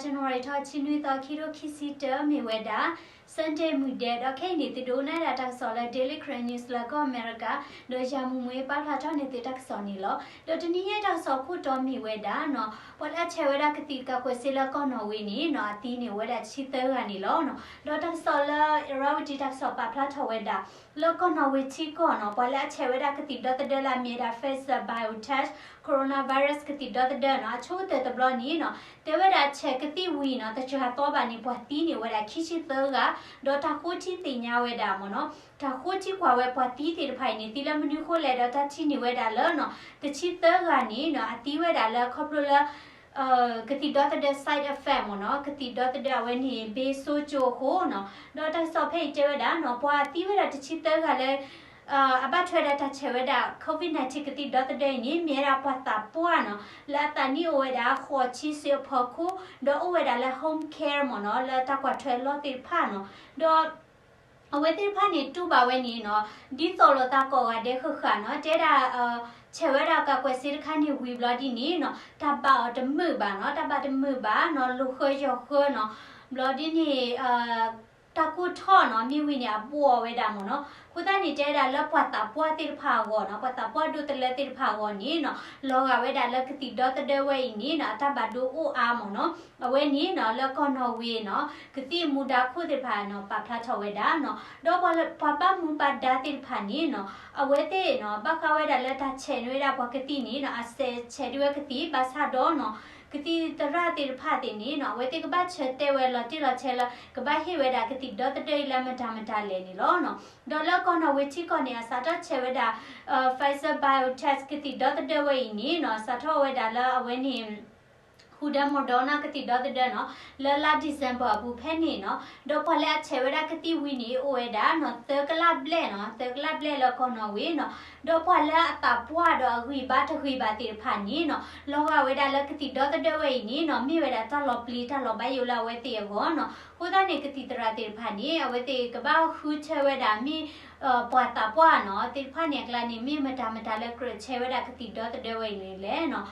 January ထီၣ်ဆံနွံသီ ခံကထိခံဆံတၢ မ့ၢ်ဝဲဒၣ် Sunday မုၢ်ဒဲး ဒီးခဲအံၤန့ၣ် သုဒိကနၣ်ဒၣ်တၢ်ကစီၣ်လၢ Daily Karen News လၢကီၢ်အမဲရကၤ, ဒီးယၤမူမူ ပာ်ဖျါထီၣ်န့ၢ်သုတၢ်ကစီၣ်န့ၣ်လီၤ. ဒီးတနံၤညါတၢ်ကစီၣ်ခိၣ်တီမ့ၢ်ဝဲဒၣ်နီၤ, ပှၤလၢအဆဲးဝဲဒၣ်ကသံၣ်ကၢ်ကွဲးစ့လၢကီၢ်နီၣ်ဝ့န့ၣ်နီၤ အသံန့ၣ်အိၣ်ဝဲဒၣ်တဆံသၢဂၤန့ၣ်လီၤ. ဒီးတၢ်ကစီၣ်လၢ Irrawaddy တၢ်ကစီၣ်ပာ်ဖျါထီၣ်ဝဲဒၣ် လၢကီၢ်နီၣ်ဝ့ထံကီၢ်နီၤ ပှၤလၢအဆဲးဝဲဒၣ်ကသံၣ်ဒီသဒၢလၢအမ့ၢ်ဝဲဒၣ် Pfizer BioNTech coronavirus ကသံၣ်ဒီသဒၢနီၤ အဆိကတၢၢ်တဘျီန့ၣ်နီၤ တဲဝဲဒၣ်ဆဲးကသံၣ်ဝံၤနီၤ တစှၤသီဘၣ်န့ၣ် ပှၤသံန့ၢ်ဝဲဒၣ်ခံဆံသၢဂၤ, ဒီးတၢ်ဃိထံသ့ၣ်ညါဝဲဒၣ်မ့ၢ်နီၤ တၢ်ဃိထံကွၢ်ဝဲပှၤသံသ့ၣ်တဖၣ်အံၤန့ၣ် သံလၢမနုၤအဃိလဲၣ် ဒီးတၢ်ထံၣ်န့ၢ်ဝဲဒၣ်လၢနီၤ တဆံသၢဂၤန့ၣ်နီၤ အသံဝဲဒၣ်လၢခီဖျိလၢ ကသံၣ်ဒီသဒၢ side effect မ့ၢ်နီၤ ကသံၣ်ဒီသဒၢအဝဲန့ၣ် ဘ့ၣ်စိကၠိအဃိနီၤ ဒီးတၢ်ကစီၣ်ဖဲအံၤတဲဝဲဒၣ်နီၤ ပှၤသံဝဲဒၣ်တဆံသၢဂၤလၢ အဘၣ်ထွဲဒီးတၢ်ဆဲးဝဲဒၣ် COVID nineteen ကသံၣ်ဒီသဒၢအံၤန့ၣ် မ့ၢ်ဝဲဒၣ်ပှၤသးပှၢ်နီၤ လၢအသးနံၣ်အိၣ်ဝဲဒၣ်ဃိးဆံစ့အဖီခိၣ် ဒီးအိၣ်ဝဲဒၣ်လၢ home care မ့ၢ်နီၤ လၢတၢ်ကွၢ်ထွဲအလီၢ်သ့ၣ်တဖၣ်နီၤ ဒီး အဝဲသ့ၣ်တဖၣ်န့ၣ် တူၢ်ဘၣ်ဝဲန့ၣ်နီၤ ဒ်သိးလိာ်သးကိးဂၤဒဲးဃၣ်ဃၣ်နီၤ တဲဒၣ် ဆဲးဝဲဒၣ်ကၢ်ကွဲးစ့တခါန့ၣ်ဝံၤဘျီဒ်န့ၣ်နီၤ တၢ်ဘၣ်အီၤတမုာ်ဘၣ်နီၤ တၢ်ဘၣ်တမုာ်ဘၣ်နီၤ လိာ်ဃၢယီၤဃၢနီၤ ဘျီဒ်န့ၣ် တၢ်ကိၢ်ထီၣ်နီၤ မ့ၢ်ဝံၤန့ၣ် အဘိးအီၤဝဲဒၣ်မ့ၢ်နီၤ အဃိသတးန့ၣ် တဲဝဲဒၣ်လၢပှၤသးပှၢ်သ့ၣ်တဖၣ်အဂီၢ်နီၤ ပှၤသးပှၢ်ဒိၣ်တလၢသ့ၣ်တဖၣ်အဂီၢ်န့ၣ်နီၤ လီၤဂာ်ဝဲဒၣ်လၢကသံၣ်ဒီသဒၢဝဲအံၤန့ၣ်နီၤ အတၢ်ဘၣ်ဒိအိၣ်အါမ့ၢ်နီၤ အဝဲန့ၣ်နီၤ လၢကီၢ်နီၣ်ဝ့နီၤ ကသံၣ်မူဒါခိၣ်သ့ၣ်တဖၣ်နီၤ ပာ်ဖျါထီၣ်ဝဲဒၣ်နီၤ ဒီးပှၤဘၣ်မူဘၣ်ဒါသ့ၣ်တဖၣ်န့ၣ်နီၤ အဝဲသ့ၣ်နီၤ ဘၣ်ဃးဝဲဒၣ်လၢတၢ်ဆဲးန့ၢ်ဝဲဒၣ်ပှၤကသံၣ်န့ၣ်နီၤ အဆဲးဆဲးဒံးဝဲကသံၣ် ဘၣ်ဆၣ်ဒီးနီၤ ကသံၣ်သရၣ်သ့ၣ်တဖၣ်သ့ၣ်န့ၣ်နီၤ အဝဲသ့ၣ်ကဘၣ်ဆၢတဲာ်ဝဲလီၤတံၢ်လီၤဆဲးလၢ ကဘၣ်ဟ့ၣ်ဝဲဒၣ်ကသံၣ်ဒီသဒၢအံၤလၢမတၤမတၤလဲၣ်န့ၣ်လီၤ. ဒီးလၢကီၢ်နီၣ်ဝ့ထံကီၢ်န့ၣ် အစးထီၣ်ဆဲးဝဲဒၣ် Pfizer BioNTech ကသံၣ်ဒီသဒၢဝဲအံၤန့ၣ်နီၤ စးထီၣ်ဝဲဒၣ်လၢအဝဲန့ၣ် ဃုာ်ဒီး Moderna ကသံၣ်ဒီသဒၢနီၤ လၢလါ December အပူၤဖဲန့ၣ်နီၤ ဒီးပှၤလၢအဆဲးဝဲဒၣ်ကသံၣ်ဝံၤန့ၣ် အိၣ်ဝဲဒၣ်နီၤ သၢကလးဘျဲၣ်နီၤ သၢကလးဘျဲၣ်လၢကီၢ်နီၣ်ဝ့နီၤ ဒီးပှၤလၢအသးပှၢ်ဒီးအဂံၢ်ဘါတဂံၢ်ဘၣ်သ့ၣ်တဖၣ်န့ၣ်နီၤ လီၤဂာ်ဝဲဒၣ်လၢကသံၣ်ဒီသဒၢဝဲအံၤန့ၣ်နီၤ မ့ၢ်ဝဲဒၣ်တၢ်လီၤပျံၤတၢ်လီၤဘၣ်ယိၣ်လၢအဝဲသ့ၣ်အဂီၢ်နီၤ အဃိသတးန့ၣ် ကသံၣ်သရၣ်သ့ၣ်တဖၣ်န့ၣ် အဝဲသ့ၣ်ကဘၣ်ဃုထၢဝဲဒၣ်မ့ၢ် ပှၤသးပှၢ်နီၤ သ့ၣ်တဖၣ်န့ၣ်အကျါန့ၣ် မ့ၢ်မတၤမတၤလၢကြၢးဆဲးဝဲဒၣ်ကသံၣ်ဒီသဒၢဝဲအံၤန့ၣ်လဲၣ်နီၤ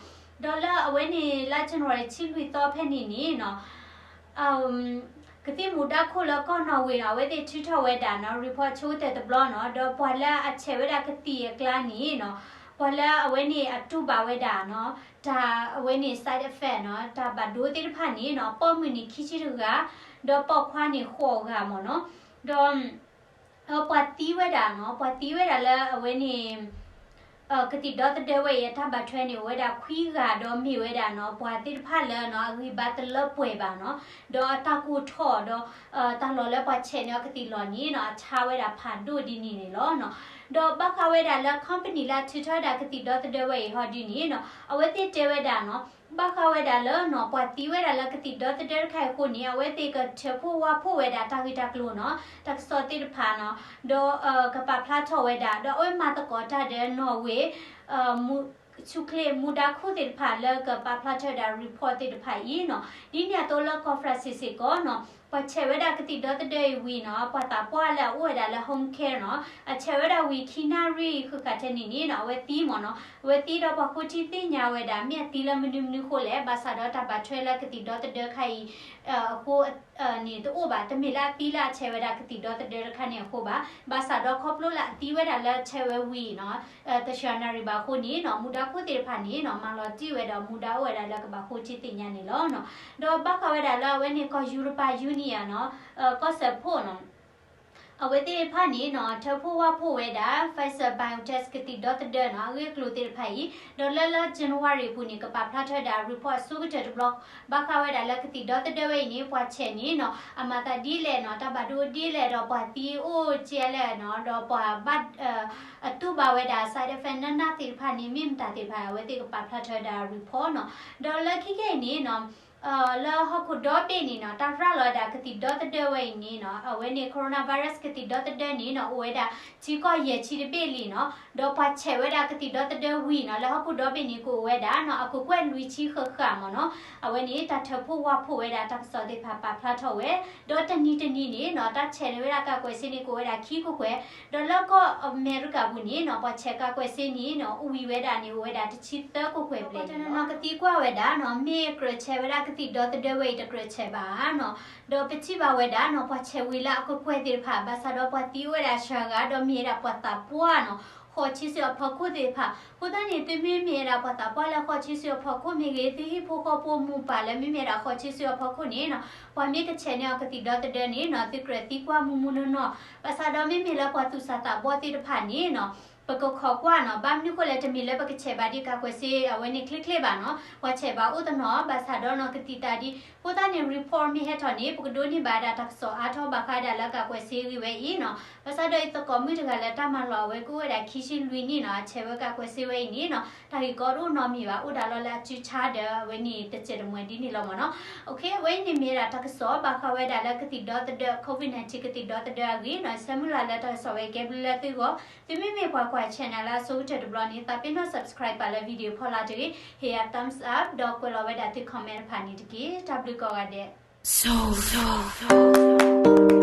ဒီးလၢအဝဲန့ၣ် လါ January ဆံလွံၢ်သီဖဲန့ၣ်န့ၣ်နီၤ ကသံၣ်မူဒါခိၣ်လၢကီၢ်နီၣ်ဝ့နီၤ အဝဲသ့ၣ်ထုးထီၣ်ဝဲဒၣ်နီၤ report ဆိကတၢၢ်တဘျီနီၤ ဒီးပှၤလၢအဆဲးဝဲဒၣ်ကသံၣ်အကျါန့ၣ်နီၤ ပှၤလၢအဝဲန့ၣ်အတူၢ်ဘၣ်ဝဲဒၣ်နီၤ တၢ်အဝဲန့ၣ် side effect နီၤ တၢ်ဘၣ်ဒိသ့ၣ်တဖၣ်န့ၣ်နီၤ ပိာ်မုၣ်န့ၣ်ခံဆံတဂၤ ဒီးပိာ်ခွါန့ၣ်ဃိးဂၤမ့ၢ်နီၤ ဒီး ပှၤသံဝဲဒၣ်နီၤ ပှၤသံဝဲဒၣ်လၢအဝဲန့ၣ် ကသံၣ်ဒီသဒၢဝဲအံၤ အတၢ်ဘၣ်ထွဲန့ၣ် အိၣ်ဝဲဒၣ်ခွံဂၤ ဒီးမ့ၢ်ဝဲဒၣ်နီၤ ပှၤသ့ၣ်တဖၣ်လၢနီၤ အဂံၢ်ဘါတလၢပှဲၤဘၣ်နီၤ ဒီးအတၢ်ကိၢ်ထီၣ်ဒီး တၢ်လီၢ်လၢပှၤဆဲးန့ၢ်အီၤကသံၣ်လီၢ်န့ၣ်နီၤ အဆါဝဲဒၣ်ဖးဒိၣ်ဒ်န့ၣ်န့ၣ်လီၤနီၤ ဒီးဘၣ်ဃးဝဲဒၣ်လၢ company လၢအထုးထီၣ်ဝဲဒၣ်ကသံၣ်ဒီသဒၢဝဲအံၤဟီဒ်န့ၣ်နီၤ အဝဲသ့ၣ်တဲဝဲဒၣ်နီၤ ဘၣ်ဃးဝဲဒၣ်လၢနီၤ ပှၤသံဝဲဒၣ်လၢကသံၣ်ဒီသဒၢတခါအံၤအဃိန့ၣ် အဝဲသ့ၣ်ကထၢဖှိၣ်ဝါဖှိၣ်ဝဲဒၣ်တၢ်ဂ့ၢ်တၢ်ကျိၤနီၤ တၢ်ကစီၣ်သ့ၣ်တဖၣ်နီၤ ဒီးကပာ်ဖျါထီၣ်ဝဲဒၣ် ဒီးအဝဲမၤသကိးတၢ်ဒီးနီၣ်ဝ့ ဆူၣ်ချ့မူဒါခိၣ်သ့ၣ်တဖၣ်လၢကပာ်ဖျါထီၣ်ဝဲဒၣ် report သ့ၣ်တဖၣ်အံၤနီၤ ဒ်န့ၣ်အသိးလၢကီၢ် France စ့ၢ်ကီးနီၤ ပှၤဆဲးဝဲဒၣ်ကသံၣ်ဒီသဒၢအံၤဝံၤနီၤ ပှၤသးပှၢ်လၢအအိၣ်ဝဲဒၣ်လၢ home care နီၤ အဆဲးဝဲဒၣ်ဝံၤခံနၣ်ရံၣ်ဃၣ်ဃၣ်ထဲန့ၣ်န့ၣ်နီၤ အဝဲသံမ့ၢ်နီၤ အဝဲသံဒီးပှၤဃိထံသ့ၣ်ညါဝဲဒၣ် မ့ၢ်အသံလၢမနုၤမနုၤအဃိလဲၣ် ဘၣ်ဆၣ်ဒီးတၢ်ဘၣ်ထွဲလၢကသံၣ်ဒီသဒၢတခါအံၤ အဃိ န့ၣ်တအိၣ်ဘၣ် တမ့ၢ်လၢအသံလၢအဆဲးဝဲဒၣ်ကသံၣ်ဒီသဒၢတခါန့ၣ်အဃိဘၣ် ဘၣ်ဆၣ်ဒီးခီဖျိလၢအသံဝဲဒၣ်လၢဆဲးဝဲဝံၤနီၤ တစှၤနၣ်ရံၣ်ဘၣ်အဃိန့ၣ်နီၤ မူဒါခိၣ်သ့ၣ်တဖၣ်န့ၣ်နီၤ မၤလီၤတံၢ်ဝဲဒီးမူဒါအိၣ်ဝဲဒၣ်လၢကဘၣ်ဃိထံသ့ၣ်ညါန့ၣ်လီၤ. ဒီးဘၣ်ဃးဝဲဒၣ်လၢအဝဲန့ၣ်ကီၢ် European Union နီၤ ကီၢ်စၢဖှိၣ်နီၤ အဝဲသ့ၣ်တဖၣ်န့ၣ်နီၤ ထၢဖှိၣ်ဝါဖှိၣ်ဝဲဒၣ် Pfizer BioNTech ကသံၣ်ဒီသဒၢနီၤ အဂ့ၢ်အကျိၤသ့ၣ်တဖၣ်အံၤ ဒီးလၢလါ January အပူၤန့ၣ် ကပာ်ဖျါထီၣ်ဝဲဒၣ် report အဆိကတၢၢ်တဘျီ ဘၣ်ဃးဝဲဒၣ်လၢကသံၣ်ဒီသဒၢဝဲအံၤန့ၣ် ပှၤဆဲးန့ၣ်နီၤ အမၤသးဒ်လဲၣ်နီၤ တၢ်ဘၣ်ဒိဒ်လဲၣ်ဒီး ပှၤသံအိၣ်ကဲလဲၣ်နီၤ ဒီးပှၤဘၣ် အတူၢ်ဘၣ်ဝဲဒၣ် side effect နးနးသ့ၣ်တဖၣ်န့ၣ် မ့ၢ်မတၤသ့ၣ်တဖၣ် အဝဲသ့ၣ်ကပာ်ဖျါထီၣ်ဝဲဒၣ် report နီၤ ဒီးလၢခံက့ၤအံၤန့ၣ်နီၤ လၢဟီၣ်ခိၣ်ဒီဘ့ၣ်န့ၣ်နီၤ တၢ်ရၤလီၤဝဲဒၣ်ကသံၣ်ဒီသဒၢဝဲအံၤန့ၣ်နီၤ အဝဲန့ၣ် coronavirus ကသံၣ်ဒီသဒၢန့ၣ်နီၤ အိၣ်ဝဲဒၣ်ထံကီၢ်ယဲၢ်ဆံတဘ့ၣ်လံနီၤ ဒီးပှၤဆဲးဝဲဒၣ်ကသံၣ်ဒီသဒၢဝံၤနီၤ လၢဟီၣ်ခိၣ်ဒီဘ့ၣ်န့ၣ် ကအိၣ်ဝဲဒၣ်နီၤ အကကွဲၢ်လွံၢ်ဆံဃၣ်ဃၣ်မ့ၢ်နီၤ အဝဲန့ၣ် တၢ်ထၢဖှိၣ်ဝါဖှိၣ်ဝဲဒၣ်တၢ်ကစီၣ်သ့ၣ်တဖၣ်ပာ်ဖျါထီၣ်ဝဲ ဒီးတနံၤတနံၤန့ၣ်နီၤ တၢ်ဆဲးန့ၢ်ဝဲဒၣ်ကၢ်ကွဲးစ့န့ၣ် ကအိၣ်ဝဲဒၣ်ခံကကွဲၢ် ဒီးလၢကီၢ်အမဲရကၤပူၤန့ၣ်နီၤ ပှၤဆဲးကၢ်ကွဲးစ့န့ၣ်နီၤ ဝံၤဝဲဒၣ်န့ၣ် အိၣ်ဝဲဒၣ်တဆံသၢကကွဲၢ်ဘျဲၣ်န့ၣ်နီၤ ကသံကွၢ်ဝဲဒၣ်နီၤ မ့ၢ်ကြၢးဆဲးဝဲဒၣ် ကသံၣ်ဒီသဒၢဝဲအံၤတကြၢးဆဲးဘၣ်နီၤ, ဒီးပထံၣ်ဘၣ်ဝဲဒၣ်နီၤ ပှၤဆဲးဝံၤလၢအကကွဲၢ်သ့ၣ်တဖၣ် ဘၣ်ဆၣ်ဒီးပှၤသံဝဲဒၣ်စှၤဂၤ ဒီးမ့ၢ်ဝဲဒၣ်ပှၤသးပှၢ်နီၤ ဃိးဆံဆူအဖီခိၣ်သ့ၣ်တဖၣ်, အဃိသတးန့ၣ် သုမ့မ့ၢ်ဝဲဒၣ်ပှၤသးပှၢ်လၢဃိးဆံဆူအဖီခိၣ်မ့ၢ်ဂ့ၤ, သုဟံၣ်ဖိဃီဖိမိၢ်ပၢ်လၢမ့မ့ၢ်ဝဲဒၣ်ဃိးဆံဆူအဖီခိၣ်န့ၣ်နီၤ ပှၤမ့ၢ်ကဆဲးန့ၢ်အီၤကသံၣ်ဒီသဒၢန့ၣ်နီၤ သုကြၢးသံကွၢ်မူမူနီၢ်နီၢ်, ဘၣ်ဆၣ်ဒီးမ့မ့ၢ်လၢပှၤသူၣ်စၢ်သးဘီၣ်သ့ၣ်တဖၣ်န့ၣ်နီၤ ပကခိးကွၢ်နီၤ, ဘၣ်မနုၤဃိလဲၣ် တမ့ၢ်လၢပကဆဲးဘၣ်ဒ်ကးကွဲးစ့အဝဲန့ၣ်ချ့ချ့ဘၣ်နီၤ, ပှၤဆဲးဘၣ်အိၣ်တနီၤ ဘၣ်ဆၣ်ဒီးနီၤ ကသံၣ်တၢ်ဒ် အဃိသတးန့ၣ် report မ့ၢ်ဟဲထီၣ်န့ၣ် ပကဒိးန့ၢ်ဘၣ်ဒၣ်တၢ်ကစီၣ်အါထီၣ်ဘၣ်ဃးဒၣ်လၢကးကွဲးစ့ဂ့ၢ်ဝဲအံၤနီၤ, ဘၣ်ဆၣ်ဒီးအသကိးမုၣ်တဂၤလၢတၢ်မၤလီၢ်အဝဲကအိၣ်ဝဲဒၣ်ခံဆံလွံၢ်နံၣ်နီၤ အဆဲးဝဲကးကွဲးစ့ဝဲအံၤန့ၣ်နီၤ တၢ်ဂ့ၢ်ကီတအိၣ်နီတမံၤဘၣ် အိၣ်ဒၣ်လီၤလၢအစုဆါဒီးအဝဲန့ၣ်တစဲးတမှဲၤဒ်န့ၣ်လီၤမ့ၢ်နီၤ, အဝဲအံၤန့ၣ်မ့ၢ်ဝဲဒၣ်တၢ်ကစီၣ်ဘၣ်ဃးဝဲဒၣ်လၢကသံၣ်ဒီသဒၢ COVID nineteen ကသံၣ်ဒီသဒၢအဂ့ၢ်နီၤ, ဆၢမုၢ်လၢ်လၢတၢ်ကစီၣ်ဝဲကဲဘျုးလၢသုဂီၢ်, သုမ့မ့ၢ်ပှၤကွၢ် channel လၢအဆိကတၢၢ်တဘျီန့ၣ် သးပ့ၤနီၣ် subscribe ပာ်လၢ video ဖီလာ်တဂ့ၤ, ဟ့ၣ်ယၤ thumbs up ဒီးကွဲးလီၤဝဲဒၣ်သု comment တဖၣ်န့ၣ်တက့ၢ်. တၢ်ဘျုးကိးဂၤဒဲး.